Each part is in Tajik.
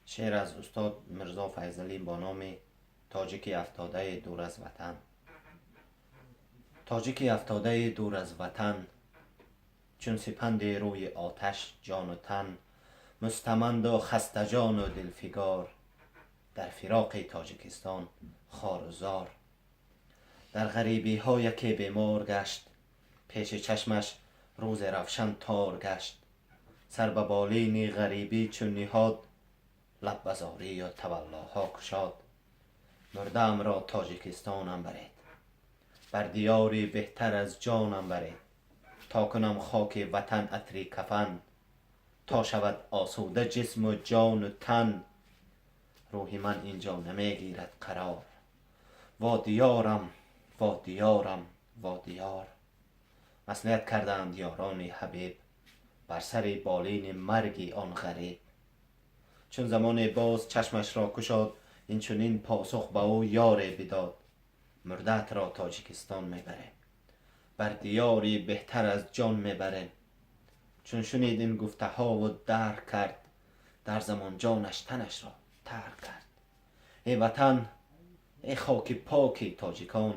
Шеър аз устод Мирзо Файзалӣ бо номи «Тоҷики афтодаи дур аз ватан». Тоҷики афтодаи дур аз ватан, чун сипанди рӯи оташ ҷону тан, мустаманду хастаҷону дилфигор, дар фироқи Тоҷикистон хору зор. Дар ғарибиҳо яке бемор гашт, пеши чашмаш рӯзи равшан тор гашт. Сар ба болини ғарибӣ чун ниҳод, лаб ба зорию таваллоҳо кушод: «Мурдаамро Тоҷикистонам баред, бар диёри беҳтар аз ҷонам баред, то кунам хоки ватан атри кафан, то шавад осуда ҷисму ҷону тан. Рӯҳи ман инҷо намегирад қарор, во диёрам, во диёрам, во диёр». Маслиҳат карданд ёрони ҳабиб бар сари болини марги он ғариб. Чун замоне боз чашмашро кушод, инчунин посух ба ӯ ёре бидод: «Мурдаатро Тоҷикистон мебарем, бар диёри беҳтар аз ҷон мебарем». Чун шунид ин гуфтаҳову дарк кард, дар замон ҷонаш танашро тарк кард. Эй ватан, эй хоки поки тоҷикон,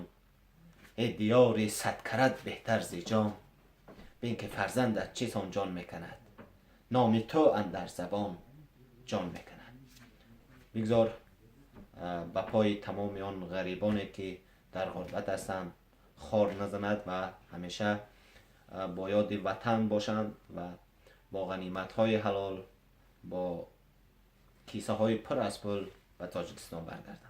эй диёри садкарат беҳтар зи ҷон, бин ки фарзандат чӣ сон ҷон мекунад, номи ту андар забон ҷон мекунад. Бигзор ба пои тамоми он ғарибоне, ки дар ғурбат ҳастанд, хор назанад ва ҳамеша бо ёди ватан бошанд ва бо ғаниматҳои ҳалол, бо кисаҳои пур аз пул ба Тоҷикистон баргарданд.